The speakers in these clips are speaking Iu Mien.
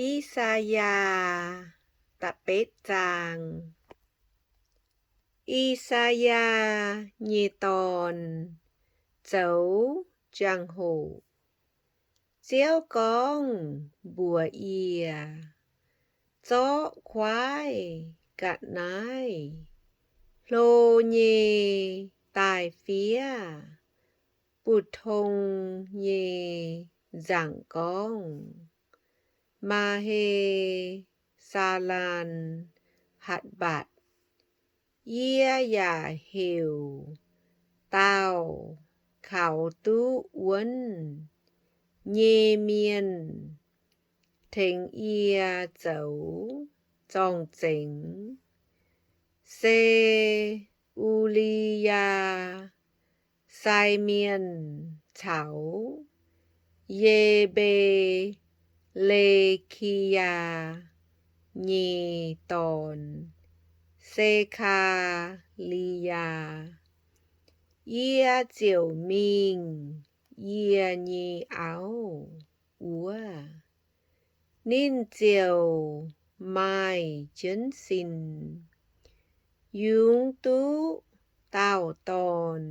I^saa^yaa da'betv zaang. I^saa^yaa nyei dorn zoux jangx-hoc. Ziouv gorngv mbuox yie, zorqv kuaaiv ga'naaiv hlo nyei daaih fiev bu tong nyei nzaangc gorngv, Maa^he^saa^laan Hatc^mbatc. Yie yaac heuc dauh kaux duqv wuonv nyei mienh tengx yie zoux zorng-zengx, se U^li^yaa sai mienh caux Ye^mbe^le^ki^yaa nyei dorn, Se^kaa^li^yaa. Yie ziouc mingh yie nyei auv wuov. Ninh ziouc maaih jienv sin, yungz duqv dauh dorn.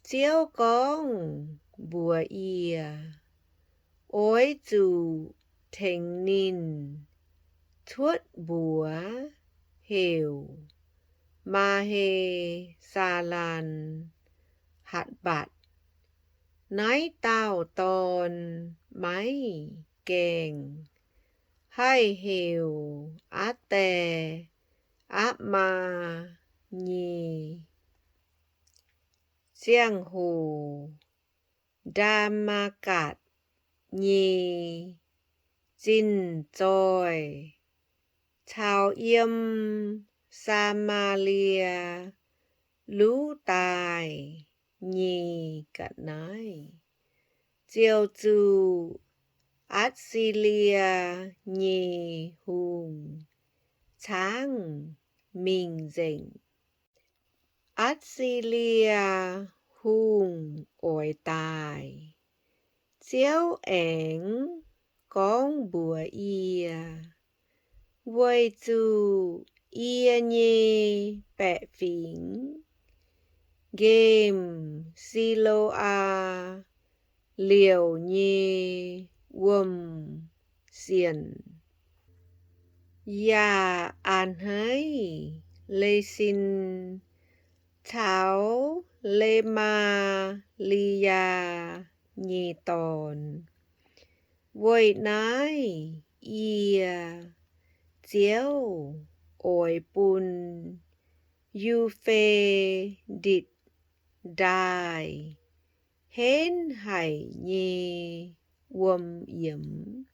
Ziouv gorngv mbuox yie, Oix zuqc tengx ninh cuotv mbuox heuc Maa^he^saa^laan Hatc^mbatc. Naaiv dauh dorn maiv gaengh haih heuc aav die aav maa nyei ziangh hoc, Ndaa^matv^gatc nyei zinh zoih caux yiem Saa^maa^lie luv daaih nyei ga'naaiv ziouc zuqc Atc^si^lie nyei hungh caangv mingh nzengc. Atc^si^lie Hungh oix daaih. Ziouv aengx gorngv mbuox yie, Weic zuqc yie nyei baeqc fingx nqemh Si^lo^aa liouc nyei wuom-sienc, yaac a'hneiv Lesin caux Le^maa^li^yaa nyei dorn. Weic naaiv yie, Ziouv, oix bun Yu^fe^ditc Ndaaih henv haic nyei wuom yiemx,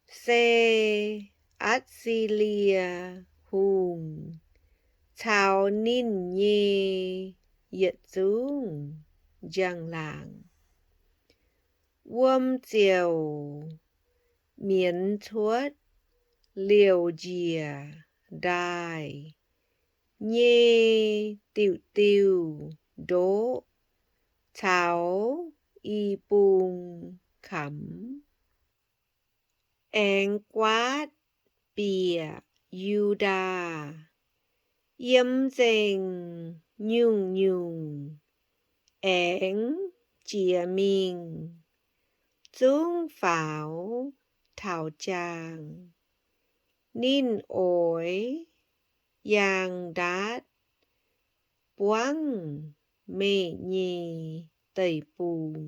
se Atc^si^lie Hungh caux ninh nyei yietc zungv njang-laangc. Wuom ziouc mienz cuotv liouc njiec ndaaih nyei diuc diuh ndoqv caux i bung kamx, aengx guaatv bieqc Yu^ndaa, yiem nzengc nyungc-nyungc aengx jiex mingh, zungv faaux taux jaang. Ninh oix yaangh ndaatv buangv meih nyei deic-bung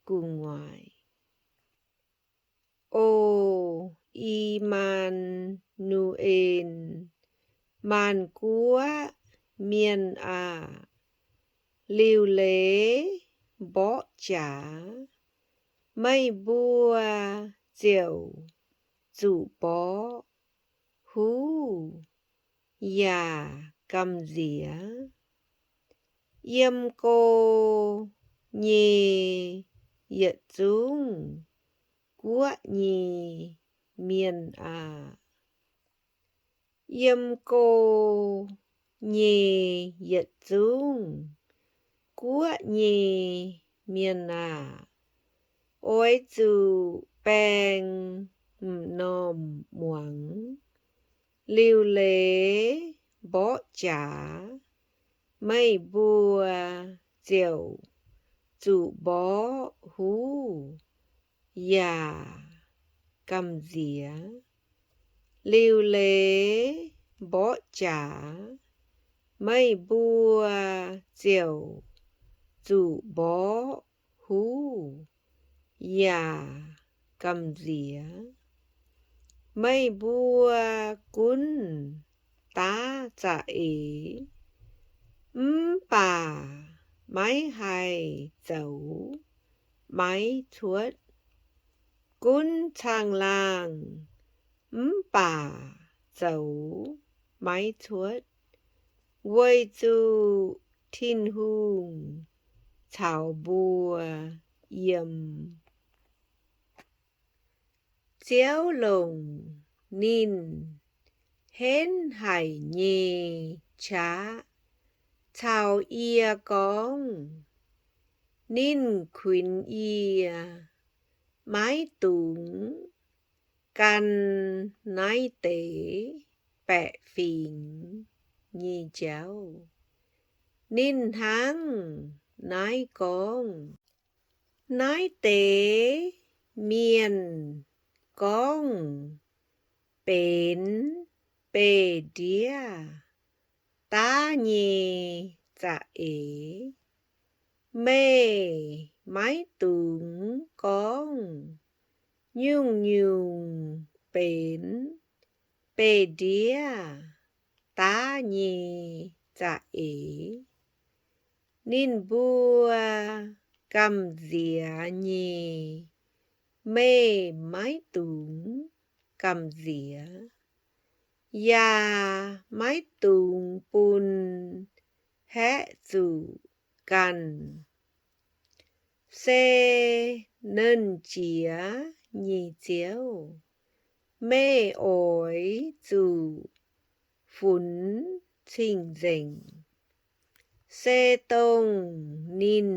gu'nguaaic. O I^maa^nu^en, maanc guoqv mienh aah! Liuc leiz mborqv jaax, meih mbuo ziouc zuqc mborqv, huv, yaac gamh nziex. Yiem go nyei yietc zungv guoqv nyei mienh aah! Yiem go nyei yietc zungv guoqv nyei mienh aah! Oix zuqc baeng m'normh muangx. Liuc leiz mborqv jaax, meih mbuo ziouc zuqc mborqv huv yaac gamh nziex. Liuc leiz mborqv jaax, meih mbuo ziouc zuqc mborqv huv yaac gamh nziex. Meih mbuo gunv daav za'eix, mv baac maiv haih zoux maiv cuotv. Gunv caangh laangh, mv baac zoux maiv cuotv, weic zuqc Tin-Hungh caux mbuo yiem. Ziouv longc ninh henv haic nyei qaqv caux yie gorngv, ninh kuinx yie maiv dungx gan naaiv deix baeqc fingx nyei jauv. Ninh hnangv naaiv gorngv, naaiv deix mienh gorngv benx beih ndiev daav nyei za'eix, meih maiv dungx gorngv nyungc-nyungc benx beih ndiev daav nyei za'eix. Ninh mbuo gamh nziex nyei, meih maiv dungx gamh nziex, yaac maiv dungx bun haeqv zuqc ganh. Se Nernh Jiex nyei Ziouv, meih oix zuqc funx cing-nzengc. Se dongh ninh,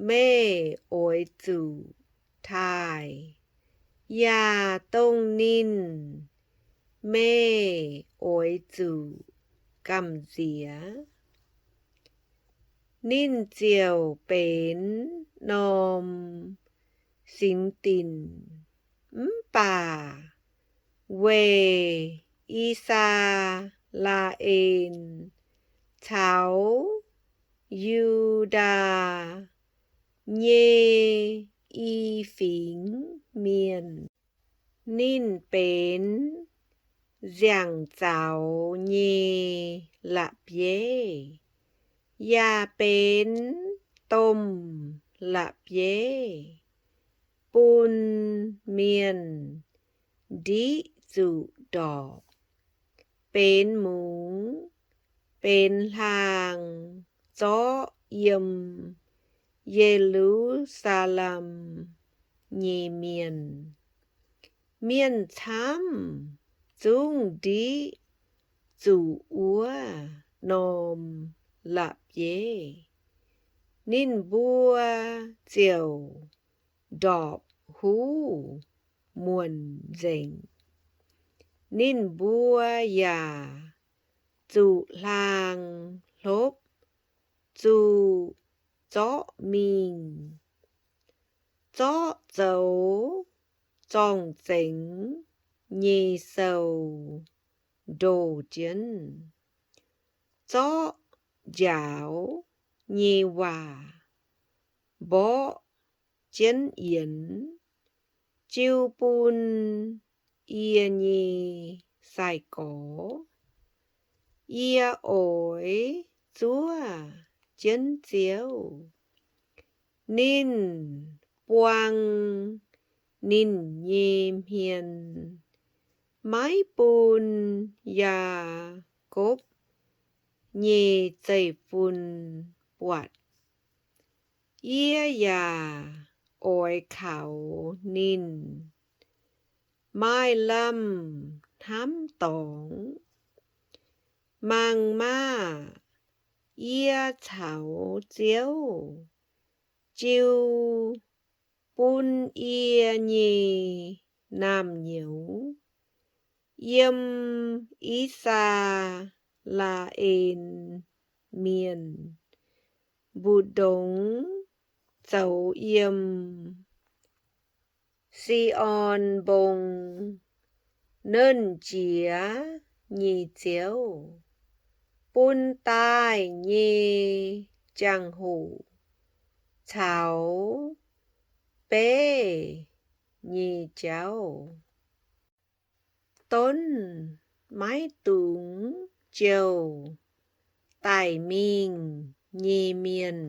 meih oix zuqc taaih, yaac dongh ninh, meih oix zuqc gamh nziex. Ninh ziouc benx norm sinx dinc. Mv baac weic I^saa^laa^en caux Yu^ndaa nyei i fingx mienh, ninh benx nziangc zaux nyei la'bieiv, yaac benx domh la'bieiv bun mienh ndiqv zuqc ndorpc, benx mungz, benx hlaang zorqv yiem Ye^lu^saa^lem nyei mienh. Mienh camv zungv ndiqv zuqc wuov norm la'bieiv. Ninh mbuo ziouc ndorpc huv muonc nzengc. Ninh mbuo yaac zuqc hlaang hlopv, zuqc zorqv mingh, zorqv zoux zorng-zengx nyei sou ndoh jienv, zorqv njaaux nyei waac mborqv jienv yienx, jiu bun yie nyei sai-gorx. Yie oix zuov jienv Ziouv. Ninh buang ninh nyei hmien, maiv bun Yaakopv nyei zeiv-fun buatc. Yie yaac oix kaux ninh maaih lamh hnamv dorngx. Mangc maah! Yie caux Ziouv jiu bun yie nyei naamh nyouz, yiem I^saa^laa^en Mienh mbu'ndongx zoux yiem Si^on Mbong Nernh Jiex nyei Ziouv, bun daaih nyei jangx-hoc caux beiv nyei jauv. Donv maiv dungx jouh daic mingh nyei mienh.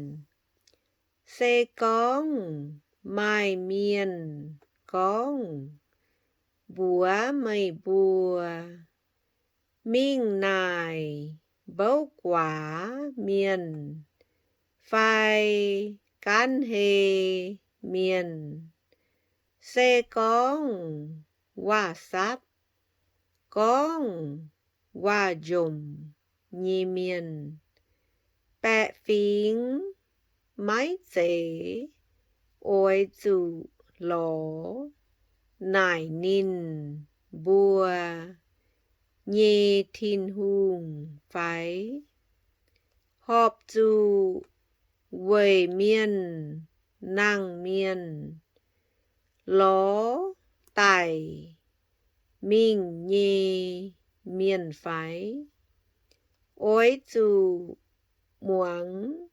Se gorngv maaih mienh gorngv mbuox meih mbuo, Mingh naaic mbouv guaax mienh fai gaanv hei mienh, se gorngv waac-satv, gorngv waac-njomc nyei mienh, baeqc fingx maiv zeiz oix zuqc lorz naaic ninh mbuo nyei Tin-Hungh fai? Horpc zuqc weic mienh nangh mienh lorz daic mingh nyei mienh fai? Oix zuqc muangx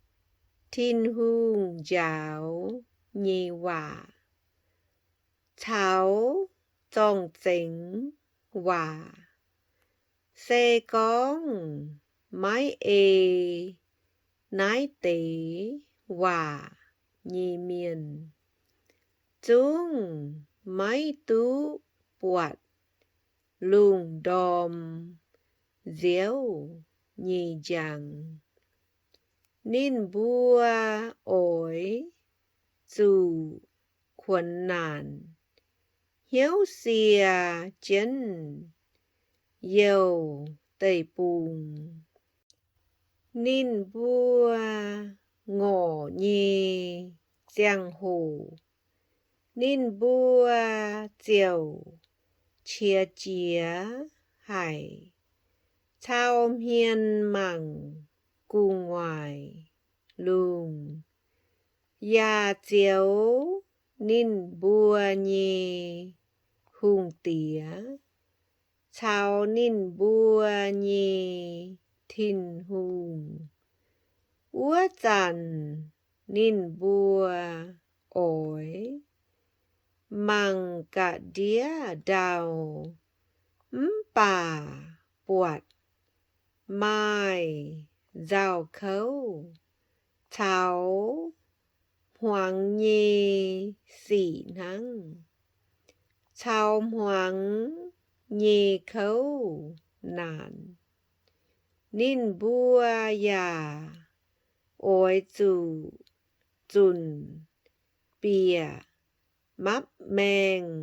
Tin-Hungh njaaux nyei waac caux zorng-zengx waac. Se gorngv maiv ei naaiv deix waac nyei mienh, zungv maiv duqv buatc lungh ndorm nziouv nyei njang. Ninh mbuo oix zuqc kuonx naanc, hnyouv sie jienv youh deic-bung. Ninh mbuo ngorc nyei ziangh hoc, ninh mbuo ziouc qiex jiez haic, cau hmien mangc gu'nguaaic lungh, yaac zioux ninh mbuo nyei hungh diex caux ninh mbuo nyei Tin-Hungh. Wuov zanc ninh mbuo oix mangc ga'ndiev ndau, mv baac buatc maaih nzauh kouv caux hmuangx nyei sic hnangv. Caux hmuangx nyei kouv naanc, ninh mbuo yaac oix zuqc zunc bieqc mapv maengh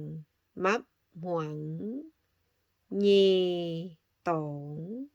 mapv hmuangx nyei dorngx.